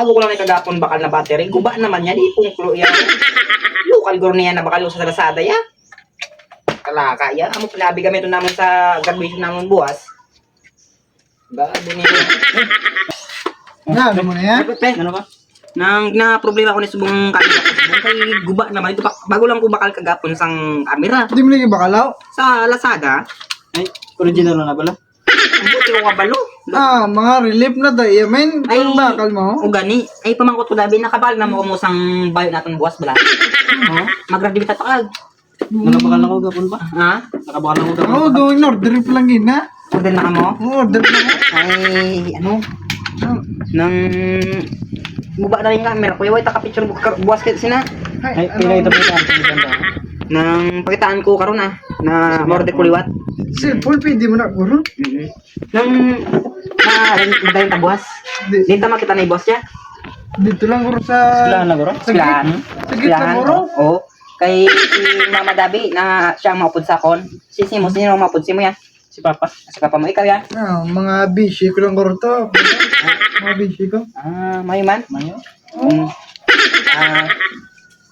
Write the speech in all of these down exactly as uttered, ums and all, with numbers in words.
Ako ko lang kagapon bakal na battery. Guba naman yan, ipungklo yan. Lokal guro niyan na bakal sa Lazada ya. Kalaka ya. Amo pinabi kami to namun sa graduation namun buwas. Ba, dini. Na, ano mo na yan? Ano ba? Nang, na problema ko ni subong kami. Kay guba naman ito pa. Bago lang ko bakal kagapon sang kamera. Hindi mo na yung bakalaw? Sa Lazada. Ay, original na pala. Buti ko kabalo. Ah, mga relief na tayo, men. Ay, bakal mo. O gani, ay pamangkot ko dabi, nakabal na mo mo sang bayo natun buwas bala. Oh, magraduate ta kag. Nakabakal ako gapon pa. Ha? Nakabakal ako gapon. Oh, do in order pa lang ina. Order na kamo? Oh, order na kamo. Ay, ano? Nang guba na rin ka, meron ko yung way, taka picture bu-, buwas kayo sina. Ay, ano? Pila ito, pila ito, pila ito. Nang pakitaan ko karon, ah, na order ko liwat. Cellphone, pwede mo na, guro? Mm-mm. Nang, ah, madali ta buwas. Di. Di ta makita na yung buwas ya. Dito lang, guro, sa eskwelahan na, guro? Sa git. Eskwelahan. Sa git lang, guro. Oo. Kay si Mama Dabi na siya maupod sa akon. Si, simo, sino maupod, simo ya? Si Papa. Si Papa mo, ikaw ya? Ah, mga bisi ko lang, guro, to. Mga bisi ko. Ah, mayo man? Mayo. Mm. Ah,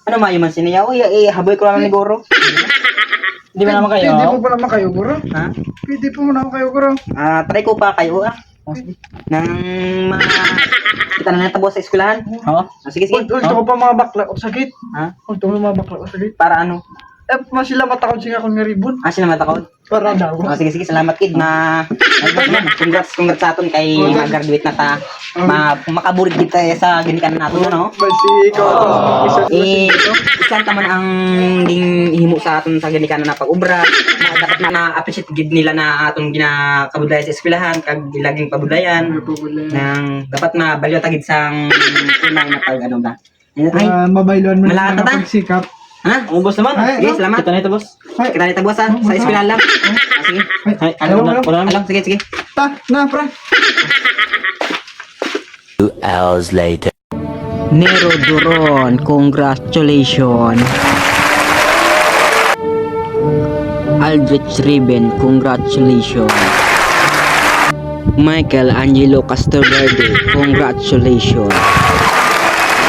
ano mayo man sino ya? O, ya, eh, haboy ko lang ni guro. Di ba naman kayo? Pwede po pala makayo, guro. Ha? Pwede po naman kayo, guro. Ah, try ko pa kayo, ah. Nang ma-, kita na lang ta buwas sa eskwelahan. Oo. Ah, sige, sige. Ulto ko pa mga bakla o sakit. Ha? Ulto ko mga bakla o sakit. Para ano? Eh, masilamat ako, sige, ako nga ribbon. Ah, silamat ako. Para daw. Ah, sige, sige, salamat, kid. Ma-, congrats, congrats sa atun kay ma-graduate na ta. Ma-, makabulig kita sa ginikanan natun, ano? Basi ikaw, isa, eh, isa taman ang ginhimo sa atun sa ginikanan na pag-obra. Ma-, dapat ma-, ma-appreciate gid nila na atun ginakabudlay sa eskwelahan, kag ila gin pabudlayan. Pabudlayan. Nang dapat mabalyo ta gid sang tunay na pag-, ano ba? Ay, ah, mabayloan mo na pagsikap. Ha? Ubos naman. Ay, sige, salamat. Kita na ito, boss. Ay. Kita na ito, boss, ha? Sa eskwela lang. Ah, sige. Ay, ano, ano, ano? Alam, sige, sige. Ta, na, pre. Two hours later. Nero Duron, congratulations. Aldrich Riben, congratulations. Michael Angelo Castroverde, congratulations.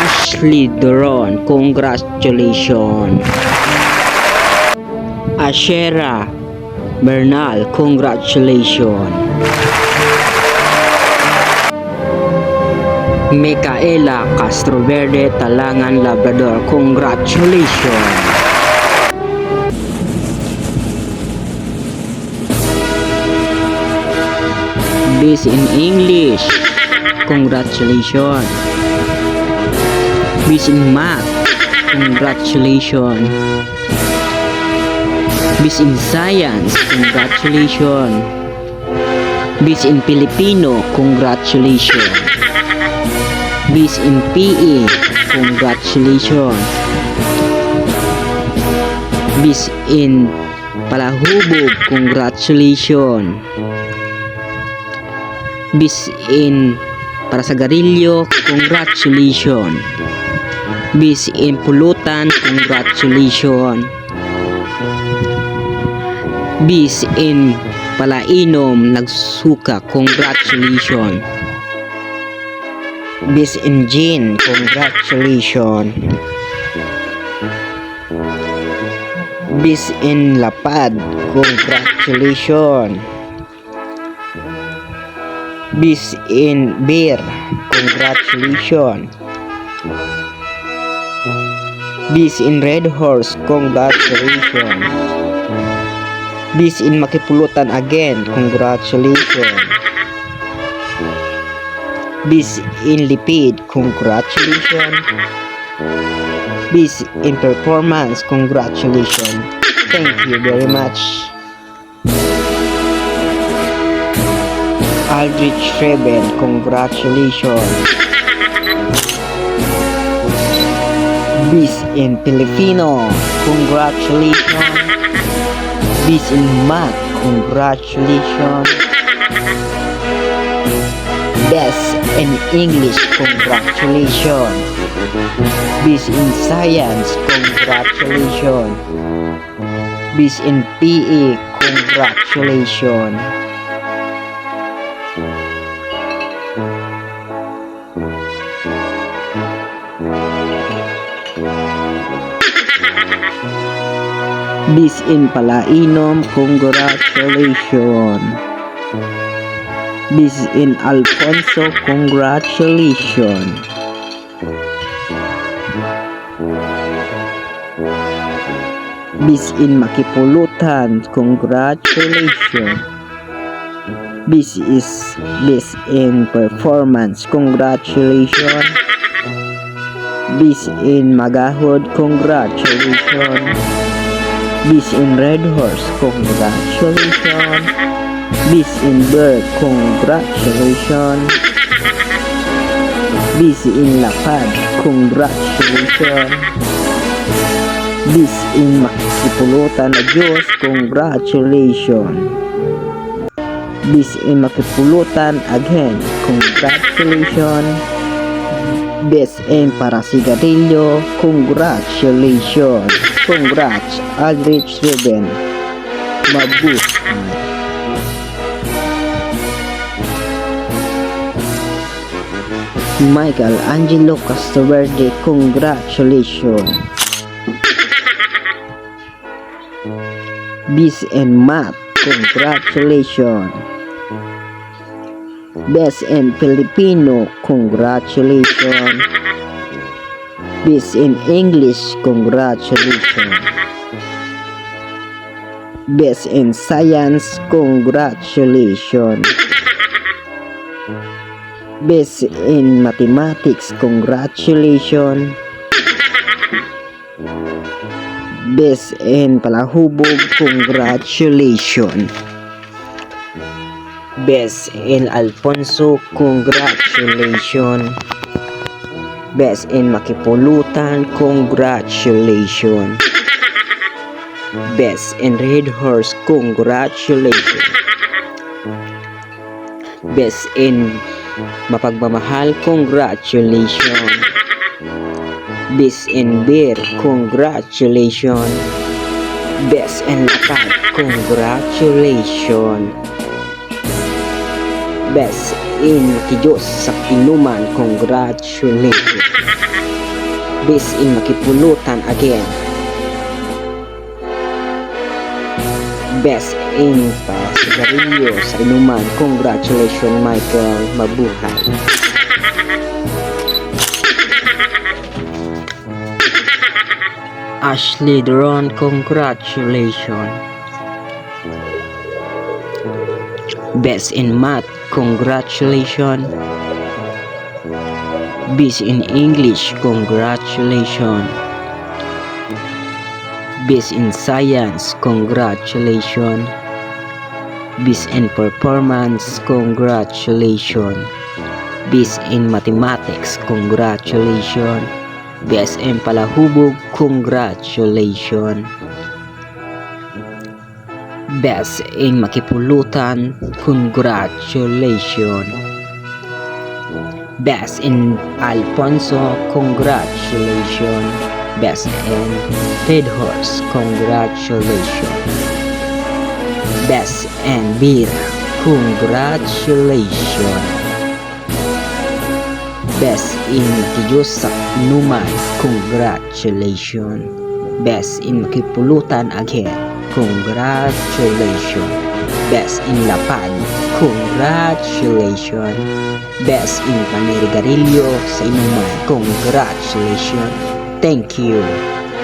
Ashley Duron, congratulations. Ashera Bernal, congratulations. Micaela Castroverde, Talangan, Labrador, congratulations. Bis in English, congratulations. Bis in Math, congratulations. Bis in Science, congratulations. Bis in Filipino, congratulations. Bis in P E, congratulations. Bis in Palahubog, congratulations. Bis in Parasagarilyo, congratulations. Bis in Pulutan, congratulations. Bis in Palainom, Nagsuka, congratulations. Bis in Jin, congratulations. Bis in Lapad, congratulations. Bis in Bir, congratulations. Bis in Red Horse, congratulations. Bis in Makipulutan again, congratulations. Bis in Lipid, congratulations. Bis in Performance, congratulations. Thank you very much. Aldrich Reben, congratulations. Bis in Filipino, congratulations. Bis in Math, congratulations. Best in English, congratulations. Best in Science, congratulations. Best in P E, congratulations. Bis in Palainom, congratulations. Bis in Alfonso, congratulations. Bis in Makipulutan, congratulations. Bis is, bis in Performance, congratulations. Bis in Magahod, congratulations. Bis in Red Horse, congratulations. Bis in Bird, congratulations. Bis in Lapad, congratulations. Bis in Makipulutan a Diyos, congratulations. Bis in Makipulutan again, congratulations. Bis in Parasigarilyo, congratulations. Congrats, Aldrich Ruben. Mabuhay. Michael Angelo Castroverde, congratulations. Bis in Matt, congratulations. Bis in Filipino, congratulations. Bis in English, congratulations. Bis in Science, congratulations. Bis in Mathematics, congratulations. Bis in Palahubog, congratulations. Bis in Alfonso, congratulations. Bis in Makipulutan, congratulations. Bis in Red Horse, congratulations. Bis in Mapagmamahal, congratulations. Bis in Beer, congratulations. Bis in Lapad, congratulations. Bis in Makidiyos sa inuman, congratulations. Bis in Makipulutan again. Bis in Parasigarilyo sa inuman, congratulations, Michael, mabuhay. Ashley Duran, congratulations. Bis in Math, congratulations. Bis in English, congratulations. Bis in Science, congratulations. Bis in Performance, congratulations. Bis in Mathematics, congratulations. Bis in Palahubog, congratulations. Bis in Makipulutan, congratulations. Bis in Alfonso, congratulations. Bis in Red Horse, congratulations. Bis in Beer, congratulations. Bis in Makidiyos sa inuman, congratulations. Bis in Makipulutan again, congratulations. Bis in Lapad, congratulations. Bis in Parasigarilyo sa inuman, congratulations. Thank you.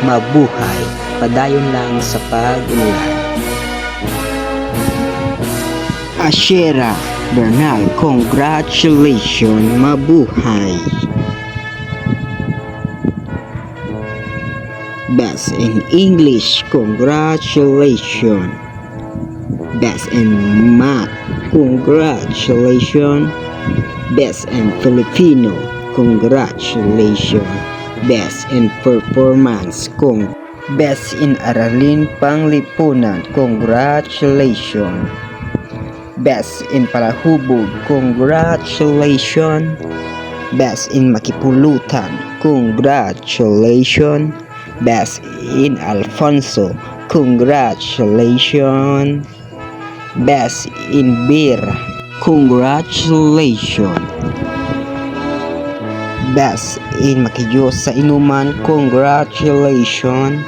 Mabuhay. Padayon lang sa pag-unlad. Ashera Bernal, congratulations, mabuhay. Bis in English, congratulations. Bis in Math, congratulations. Bis in Filipino, congratulations. Bis in Performance, cong- Bis in Aralin Panglipunan, congratulations. Bis in Palahubog, congratulations. Bis in Makipulutan, congratulations. Bis in Alfonso, congratulations. Bis in Beer, congratulations. Bis in Makidiyos sa inuman, congratulations.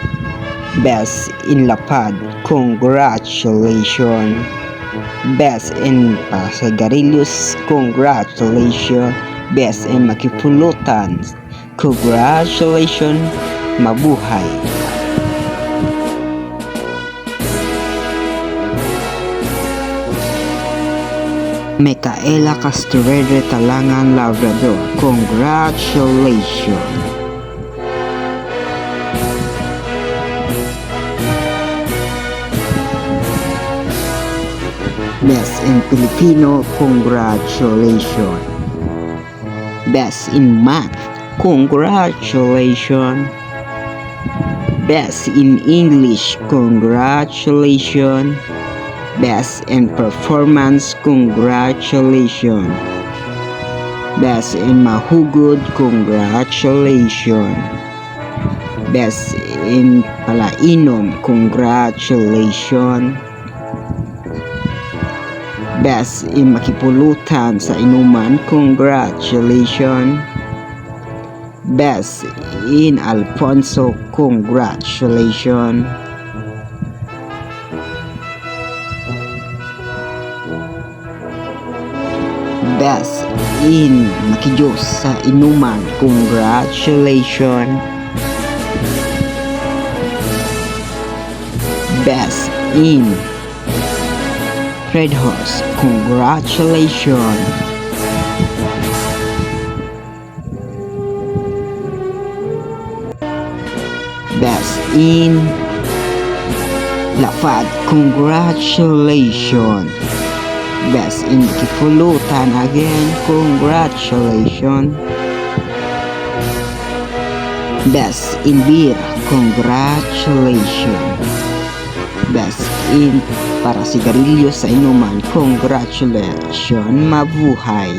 Best in lapad, congratulations. Best in pasigarillos, congratulations. Best in makipulutan, congratulations. Mabuhay. Micaela Castrede Talangan, Labrador, congratulations. Best in Filipino, congratulations. Best in math, congratulations. Best in English, congratulations. Best in performance, congratulations. Best in mahugud, congratulations. Best in palainom, congratulations. Best in makipulutan sa inuman, congratulations. Best in Alfonso, congratulations. Best in makijos sa inuman, congratulations. Best in Fred Horst, congratulations. Best in lapad, congratulations. Best in makipulutan again, congratulations. Best in beer, congratulations. Best in parasigarilyo sa inuman, congratulations, mabuhay.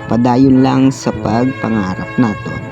Padayon lang sa pagpangarap naton.